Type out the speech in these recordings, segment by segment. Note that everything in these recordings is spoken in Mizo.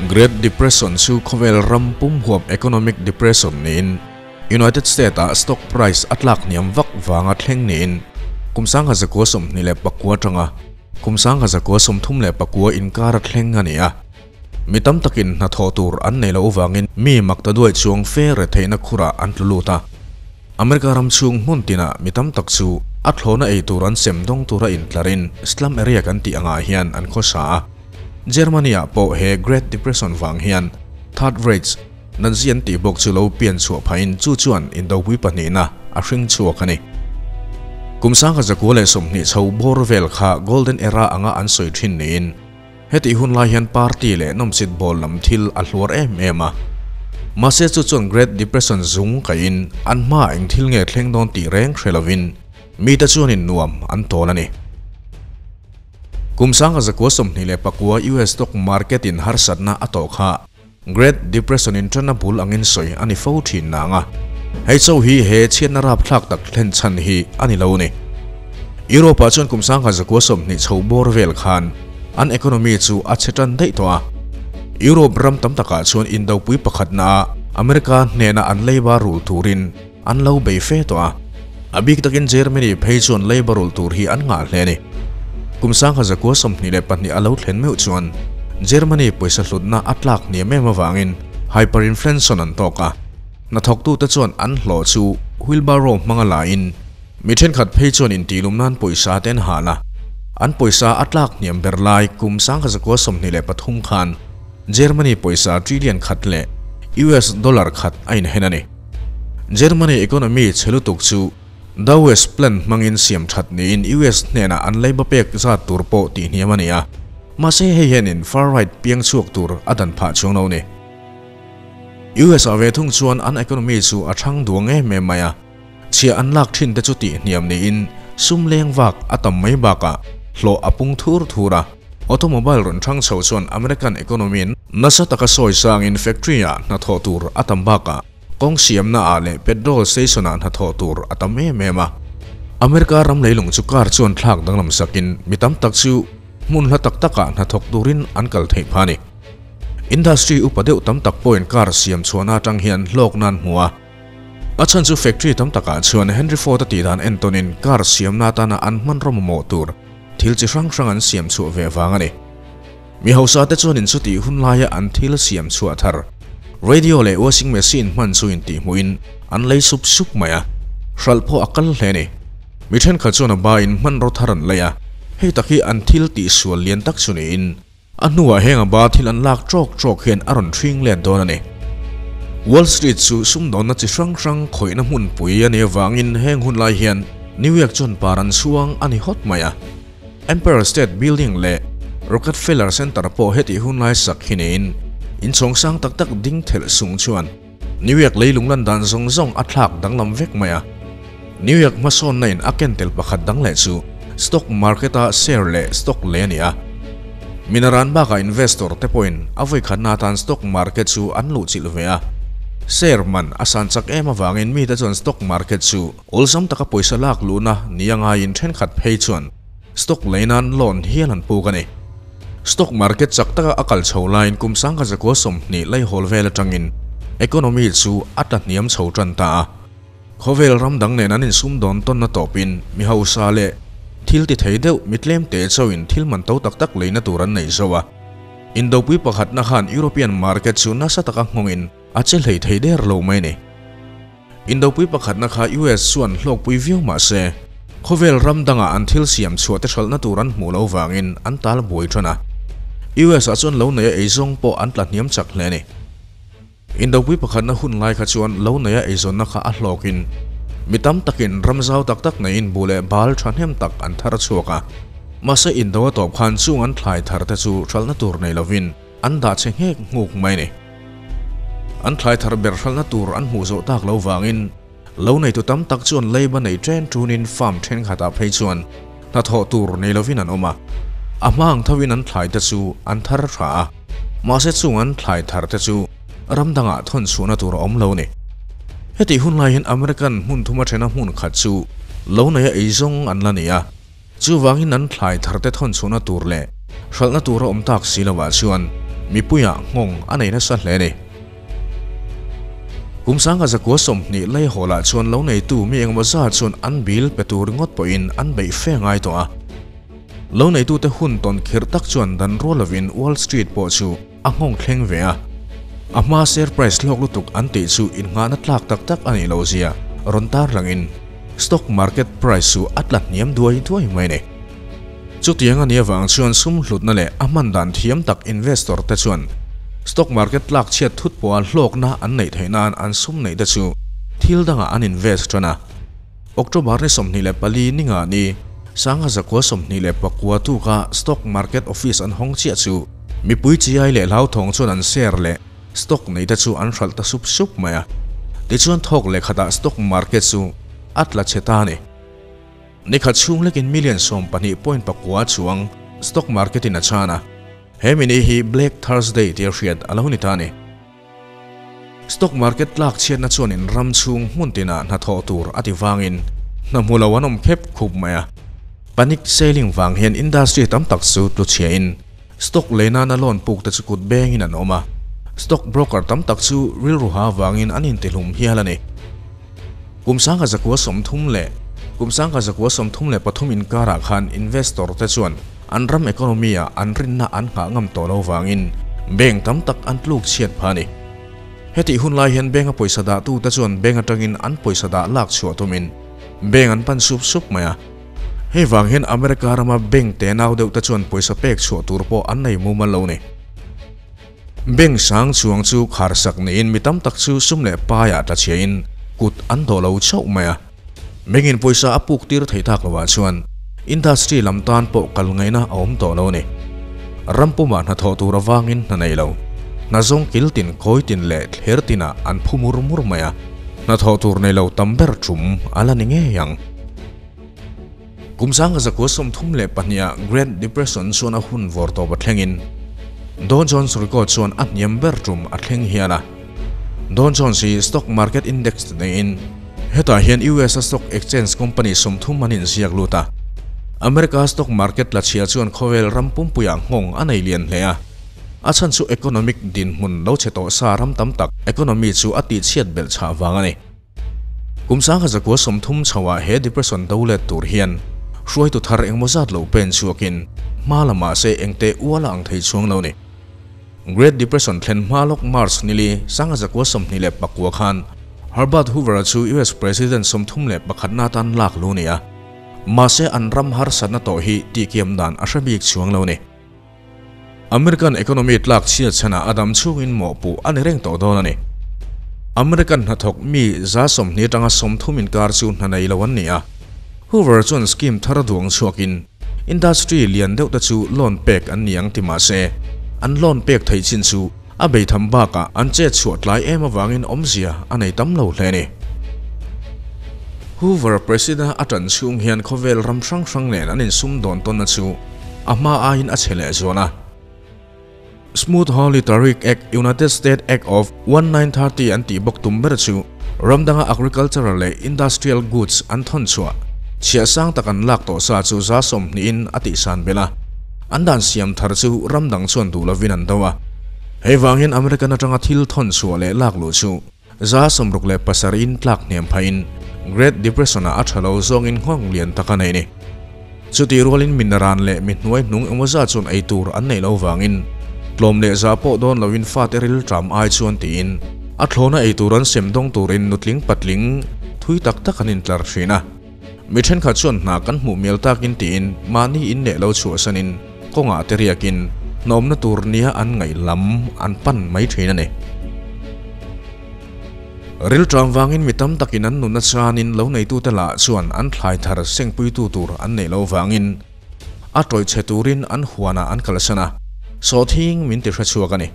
Great Depression chu khawvel ram pum huap economic depression niin United States-ah stock price a tlak hniam vak vanga thleng niin kum 1929 atanga kum 1934 inkar a thleng a ni a. Mi tam takin hnathawh tur an nei loh vangin mi makta duai chuang fe retheihna khurah an tlu lut a. America ram chhung hmun tinah mi tam tak chu a thlawhna ei tur an sem dawng tura intlarin slum area kan tih angah hian an khawsa a. Germany-ah pawh he Great Depression vang hian Third Reich, Nazi an tih bawk chu lo pian chhuah phahin chu chuan indopui pahnihna a hring chhuak a ni. Kum 1920 chho bawr vel kha Golden Era anga an sawi thin niin hetih hun lai hian party leh nawmchit bawl lam thil a hluar em em a. Mahse chu chuan Great Depression zung kaihin an hmaah eng thil nge thleng dawn tih reng hre lovin mite chuanin nuam an tawl a ni. Kum 1929 US stock market in harsatna a tawh kha Great Depression in tanna bul angin sawi a ni fo thin nang a. Hei chauh hi he chhiatna rapthlak tak thlen chhan hi a ni lo ni. Europe ah chuan kum 1920 chho bawr vel khan an economy chu a chhe tan daih tawh a. Europe ram tam takah chuan indopui pakhatna ah America hnena an leiba rul turin an lo bei fe tawh a. A bik takin Germany phei chuan leiba rul tur hi an ngah hle a ni. Kum 1922 a lo thlen meuh chuan Germany pawisa hlutna a tlak hniam em avangin hyperinflation an tawk a. Hnathawktute chuan an hlawh chu wheelbarrow hmanga laiin mi thenkhat phei chuan intihlum nan pawisa te an hal a. An pawisa a tlak hniam ber lai kum 1923 khan Germany pawisa trillion khat leh US dollar khat a inhen a ni. Germany economy chhe lutuk chu Dawes Plan hmangin siam that niin US hnenah an leiba pek zat tur pawh tih hniam a ni a, mahse hei hianin far right piang chhuak tur a dan phah chuang lo ni. US ah ve thung chuan an economy chu a thang duang em em mai a, chhiah an lak thin te chu tih hniam niin sum leng vak a tam mai bakah hlawh a pung thur thur a, automobile rawn thang chho chuan American economy nasa taka sawi sangin factory ah hnathawh tur a tam bakah kawng siamna ah leh petrol station ah hnathawh tur a tam em em a. America ram leilung chu car chuan thlak danglam sakin mi tam tak chu hmun hla tak takah hnathawk turin an kal theih phah a ni. Industry upa deuh tam tak pawhin car siam chhuahna atang hian hlawk nan hmu a. A chhan chu factory tam takah chuan Henry Ford a tih dan entawnin car siamna atana an hmanraw mamawh tur thil chi hrang hrang an siam chhuah ve vang a ni. Mi hausa te chuanin chutih hun laia an thil siam chhuah thar, radio leh washing machine hman chu intihhmuhin an lei sup sup mai a, hralh pawh a kal hle a ni. Mi thenkhat chuan a bain hmanraw thar an lei a, hei tak hi an thil tihsual lian tak chu niin a hnuah heng a ba thil an lak trawk trawk hian a rawn hring let dawn a ni. Wall Street chu sumdawnna chi hrang hrang khawihna hmunpui a nih avangin heng hun lai hian New York chuan par an chhuang a ni hawt mai a. Empire State Building leh Rockefeller Center pawh hetih hun lai sak hi niin inchhawng sang tak tak ding thelh sung chuan New York leilung lan dan zawng zawng a thlak danglam vek mai a. New York hmasawnna in a ken tel pakhat dang leh chu stock market-a share leh stock lei a ni a. Minaran bakah investor te pawhin a vawikhatna atan stock market chu an luhchilh ve a. Share man a san chak em avangin mite chuan stock market chu Awlsam taka pawisa lak luhna ni a ngaiin thenkhat phei chuan stock lei nan loan hial an puk a ni. Stock market chak taka a kal chho laiin kum 1920 laihawl vel atangin economy chu a tla hniam chho tan ta a. Khawvel ram dang nen an insum dawn tawnna tawpin mi hausa leh thil ti thei deuh mi tlem te chauhin thil man to tak tak leina tur an nei zo a. Indopui pakhatna khan European market chu nasa taka nghawngin a che hlei thei der lo mai a ni. Indopui pakhatna kha US chuan hlawkpui viau mah se, khawvel ram dangah an thil siam chhuah te hralhna tur an hmuh lo vangin an tal buai tan a. US ah chuan lo neia eizawng pawh an tla hniam chak hle a ni. Indopui pakhatna hun lai kha chuan lo neia eizawnna kha a hlawkin mi tam takin ram zau tak tak neiin buh leh bal thahnem tak an thar chhuak a. Mahse indo a tawp khan chung an thlai thar te chu hralhna tur nei lovin An dah che nghek nghuk mai ni. An thlai thar ber hralhna tur an hmuh zawh tak lo vangin lo neitu tam tak chuan leiba nei chen tunin farm thenkhatah phei chuan hnathawh tur nei lovin an awm a. A hma ang thovin an thlai te chu an thar tha a, mahse chung an thlai thar te chu ram dangah thawn chhuahna tur a awm lo ni. Hetih hun lai hian American hmun thuma thena hmun khat chu lo neia eizawng an la ni a. Chuvangin an thlai tharte thawn chhuahna tur leh hralhna tur a awm tak si lovah chuan mipuiah nghawng a nei nasa hle a ni. Kum 1920 lei hawlah chuan lo neitu mi engemaw zat chuan an bill pe tur ringawt pawhin an beih fe ngai tawh a. Lo neitute hun tawn khirh tak chuan dan rual lovin Wall Street pawh chu a nghawng thleng ve a. A hma share price hlawk lutuk an tih chu innghahna tlak tak tak a nih loh zia rawn tarlangin stock market price chu a tla hniam duai duai mai a ni. Chutiang a nih avang chuan sum hlutna leh a hman dan thiam tak investor te chuan stock market tlak chhiat thut pawha hlawkna an neih theih nan an sum neih te chu thil dangah an invest tan a. October ni 24 ninga ni 1929 tuka stock market office an hawng chiah chu mipui chiai leh hlauthawng chuan an share leh stock neih te chu an hralh ta sup sup mai a. Tichuan thawk leh khatah stock market chu a tla chhe ta a ni. Nikhat chhung lekin million 12.9 chuang stock market in a chan a. He mini hi Black Thursday tia hriat a lo ni ta a ni. Stock market tlak chhiatna chuanin ram chhung hmun tinah hnathawh tur a ti vangin hna hmu lo an awm khep khup mai a. Panic selling vang hian industry tam tak chu tlu chhiahin stock lei nana loan puk te chu kut bengin an awm a. Stock broker tam tak chu rilru ha vangin an intihlum hial a ni. Kum 1930 leh kum 1933 inkarah khan investor te chuan an ram economy ah an rinna an nghah ngam tawh lo vangin bank tam tak an tluk chhiat phah a ni. Hetih hun lai hian bank a pawisa dah tu te chuan bank atangin an pawisa dah lak chhuah tumin bank an pan sup sup mai a. Hei vang hian America rama bank te nau deuh te chuan pawisa pek chhuah tur pawh an nei mumal lo a ni. Bank sang chuang chu khar sak niin mi tam tak chu sum leh paiah tla chhiain kut an dawh lo chauh mai a. Bank-in pawisa a puk tir theih tak lovah chuan industry lam tan pawh kal ngaihna a awm tawh lo a ni. Ram pumah hnathawh tur avangin hna nei lo, hna zawng kil tin kawi tin leh thler tinah an phu mur mur mai a, hnathawh tur nei lo tam ber tum a la ni ngei ang. Kum 1932 ah Great Depression chuan a hun vawr tawp a thlengin Dow Jones record chuan a hniam ber tum a thleng hial a. Dow Jones hi stock market index neiin hetah hian US a stock exchange company 30 an inziak lut a. America stock market tla chhia chuan khawvel ram pumpuiah nghawng a nei lian hle a. A chhan chu economic dinhmun lo chhe tawh sa ram tam tak economy chu a tihchhiat belh chhah vang a ni. Kum 1930 chhoah he depression do let tur hian hruaitu thar engmaw zat lo pen chhuakin hma lamah se engte ual a ang thei chuang lo ni. Great Depression thlen hma lawk March nili 1929 khan Herbert Hoover-a chu US President 31 na atan lak lu ni a. Mahse an ram harsatna tawh hi tihkiam dan a hre bik chuang lo ni. American economy tlak chhiat chhanah a dam chhungin mawhpuh a ni reng tawh dawn a ni. American hnathawk mi 20 atanga 30 inkar chu hna nei lo an ni a. Hoover chuan scheme thar duang chhuakin industry lian deuh te chu loan pek an ni ang ti mah se, an loan pek theih chin chu a beitham bakah an chet chhuah tlai em avangin awmzia a nei tam lo hle a ni. Hoover president a tan chhung hian khawvel ram hrang hrang nen an insum dawn tawnna chu a hma aiin a chhe leh zual a. Smoot-Hawley Tariff Act, United States Act of 1930 an tih bawk tum ber chu ram danga agricultural leh industrial goods an thawn chhuah chhiah sang tak an lak tawh sa chu 20% in a tihsan belh a. An dan siam thar chu ram dang chuan duh lovin an do a. Hei vang hian American atanga thil thawn chhuah leh lak luh chu 67% in tlak hniam phahin Great Depression-ah a tha lo zawngin nghawng lian tak a nei ni. Chutih rualin mi naran leh mi hnuai hnung emaw zat chuan ei tur an neih lo vangin tlawm leh za pawh dawn loin fate ril tram ai chuan tiin a thlawna ei tur an sem dawng turin nutling patling thui tak tak an intlar thin a. Mi thenkhat chuan hna kan hmuh mial takin tiin mahni in leh lo chhuahsanin kawngah te riakin hnawmna tur nia an ngaih lam an pan mai thin a ni. Ril tram vangin mi tam takin an nunna chanin lo neitute lah chuan an thlai thar sengpuitu tur an neih lo vangin a tawih chhe turin an huanah an kalsan a, sawhthing min ti hre chhuak a ni.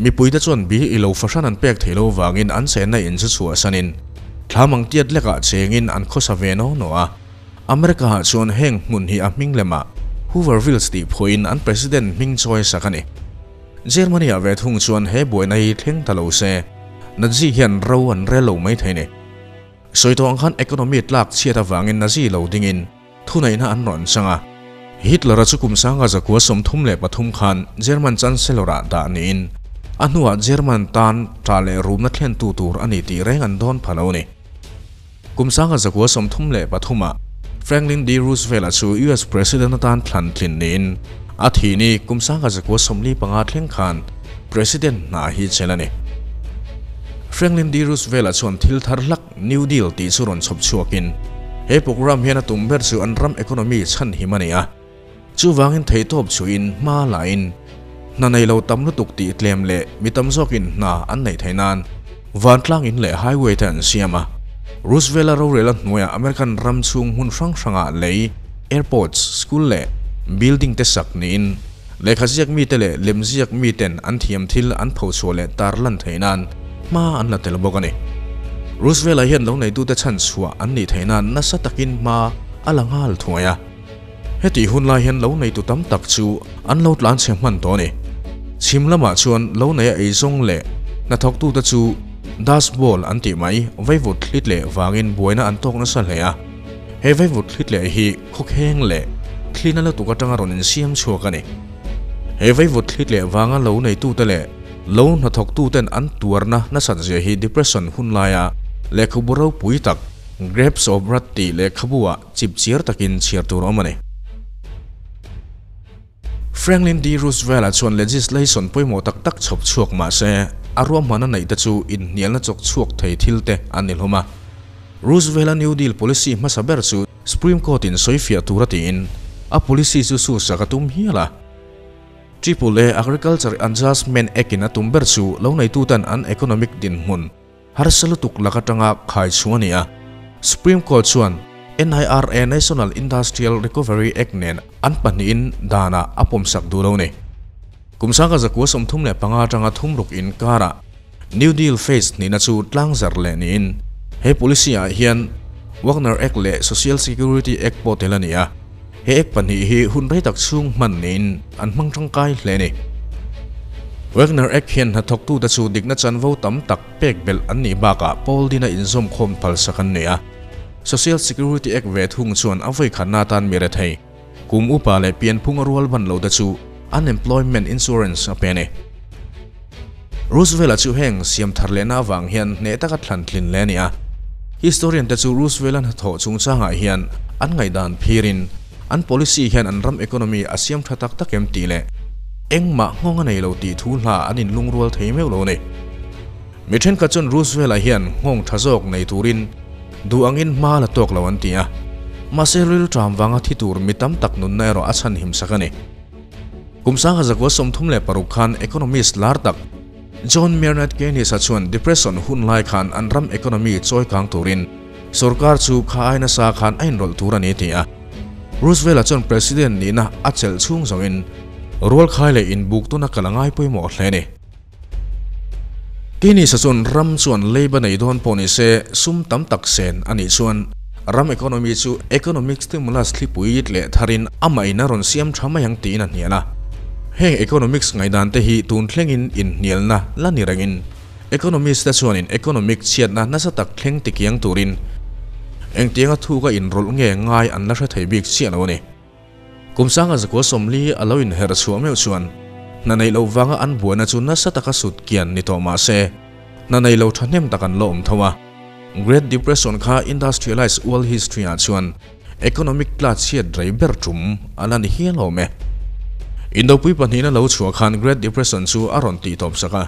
Mipuite chuan bi i lo fahran an pek theih lo vangin an chenna in chu chhuahsanin thlam ang tiat lekah chengin an khawsa ve naw naw a. America ah chuan heng hmun hi a hming lemah Hoovervilles tih phuahin an president hming chawi sak a ni. Germany ah ve thung chuan he buaina hi thleng ta lo se, Nazi hian ro an rel lo mai thei ni. Sawi tawh ang khan economy tlak chhiat avangin Nazi lo dingin thuneihna an rawn chang a. Hitler-a chu kum 1933 khan German Chancellor-ah dah niin, a hnuah German tan ṭah leh rumna thlentu tur a ni tih reng an dawn pha lo a ni. Kum 1933-ah Franklin D. Roosevelt-a chu US President atan thlan tlin niin, a thih ni kum 1945 thleng khan President hna hi chelh a ni. Franklin D. Roosevelt-a chuan thil thar hlak New Deal tih chu rawn chhawp chhuakin, he program hian a tum ber chu an ram economy chhanhim a ni a. Chuvangin theihtawp chuhin hma lain hna nei lo tam lutuk tih tlem leh mi tam zawkin hna an neih theih nan vantlang in leh highway te an siam a. Roosevelt-a rorel a hnuaiah American ram chhung hmun hrang hrangah lei, airports, school leh building te sak niin lehkha ziak mite leh lemziak miten an thiam thil an phochhuah leh tarlan theih nan hma an la tel bawk a ni. Roosevelt-a hian lo neitute chhanchhuah an nih theih nan nasa takin hma a la nghal thuai a. Hetih hun lai hian lo neitu tam tak chu an lo tlan chhe hman tawh a ni. Chhim lamah chuan lo neia eizawng leh hnathawktute chu dust bowl an tih mai vaivut thlit leh vangin buaina an tawk nasa hle a. He vaivut thlit leh hi khawkheng leh thlina lutuk atanga rawn insiam chhuak a ni. He vaivut thlit leh vanga lo neitute leh lo hnathawktuten an tuarna nasat zia hi depression hun laia lehkhabu ropui tak Grapes of Wrath tih lehkhabu-ah Chip chiar takin chhiar tur awm a ni. Franklin D. Roosevelt-a chuan legislation pawimawh tak tak chhawp chhuak mah se, a ruahmanna neih te chu inhnialna chawk chhuak thei thil te an ni hlawm a. Roosevelt-a New Deal policy hmasa ber chu Supreme Court-in sawifiah tura tiin a policy chu susak a tum hial a. Triple A Agriculture Adjustment Act-in a tum ber chu lo neituten an economic dinhmun Harsa lutuk lak atanga khai chhung a ni a, Supreme Court chuan NIRA National Industrial Recovery Act nen an pahnihin danah a pawmsak duh lo a ni. Kum 1935 atanga thumruk inkarah New Deal Phase hnihna chu tlangzar leh niin he policy ah hian Wagner Act leh Social Security Act pawh tel a ni a, He ek pahnih hi hun rei tak chhung hman niin an hmang tangkai hle a ni. Wagner Act hian hnathawktute chu dikna chanvo tam tak pek belh an nih bakah pawl dina inzawmkhawm phalsak an ni a. Social Security Act ve thung chuan a vawikhatna atan mi rethei, kum upa leh pianphung a rual ban lote chu unemployment insurance a pe a ni. Roosevelt-a chu heng siam thar lehna avang hian hneh taka thlan tlin leh a ni a. Historian te chu Roosevelt-a hnathawh chungchangah hian an ngaihdan phirin an policy hian an ram economy a siam tha tak tak em tih leh engmah nghawng a nei lo tih thu hla an inlungrual thei meuh lo a ni. Mi thenkhat chuan Roosevelt-a hian nghawng tha zawk nei turin duh angin hma la tawk lo an ti a, mahse rilṭam vanga thi tur mi tam tak nunna erawh a chhanhim sak a ni. Kum 1936 khan economist lar tak John Maynard Keynes-a chuan depression hun lai khan an ram economy chawi kang turin sorkar chu kha ai nasa khan a inrawlh tur a ni ti a. Roosevelt-a chuan president nihna a chelh chhung zawngin rualkhai leh inbuk tuna kal a ngai pawimawh hle a ni. Keynes-a chuan ram chuan leiba nei dawn pawh ni se sum tam tak sen a nih chuan ram economy chu economic stimulus thlipui leh tharin amah in a rawn siam tha mai ang tiin a hnial a. Heng economics ngaihdan te hi tun thlengin inhnialna la ni rengin economist te chuanin economic chhiatna nasa tak thleng tikiang turin engtianga thuka inrawlh nge ngai an la hre thei bik chiah lo a ni. Kum 1940 a lo inherh chhuah meuh chuan hna neih loh vanga an buaina chu nasa taka sut kian ni tawh mah se, hna nei lo thahnem tak an la awm tho a. Great Depression kha industrialized world history ah chuan economic tla chhiat rei ber tum a la ni hial awm e. Indopui pahnihna lo chhuah khan Great Depression chu a rawn tihtawp sak a.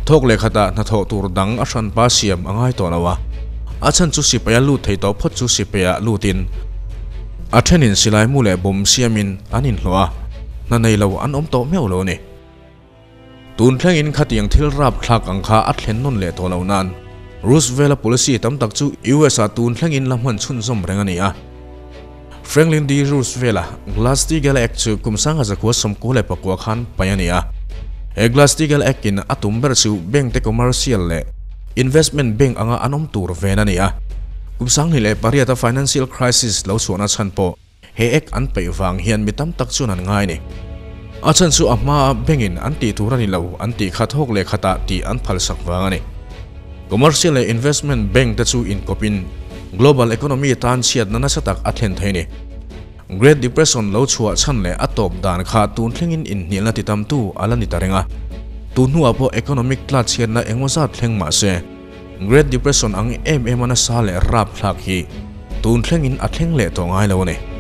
Thawk leh khatah hnathawh tur dang a hranpa siam a ngai tawh lo a, a chhan chu sipaia lut thei tawh phawt chu sipaia lutin a thenin silai mu leh bawm siamin an inhlawh a, hna nei lo an awm tawh meuh lo a ni. Tun thlengin khatiang thil rapthlak ang kha a thlen nawn leh tawh lo nan Roosevelt-a policy tam tak chu US-ah tun thlengin la hman chhunzawm reng a ni a. Franklin D. Roosevelt-a Glass-Steagall Act chu kum 1999 khan paih a ni a. He Glass-Steagall Act-in a tum ber chu bank te commercial leh investment bank anga an awm tur ven a ni a. Kum 2008-a financial crisis lo chhuahna chhan pawh he Act an paih vang hian mi tam tak chuan an ngai a ni. A chhan chu a hmaa bank-in an tih tur a ni lo an tih kha thawk leh khatah tih an phalsak vang a ni. Commercial leh investment bank te chu inkawpin global economy tan chhiatna nasa tak a thlen thei a ni. Great Depression lo chhuah chhan leh a tawp dan kha tun thlengin inhnialna ti tamtu a la ni ta reng a. Tun hnuah pawh economic tlat chhiatna engmaw zat thleng mah se, Great Depression ang em em a nasa leh rap thlak hi tun thlengin a thleng leh tawh ngai lo a ni.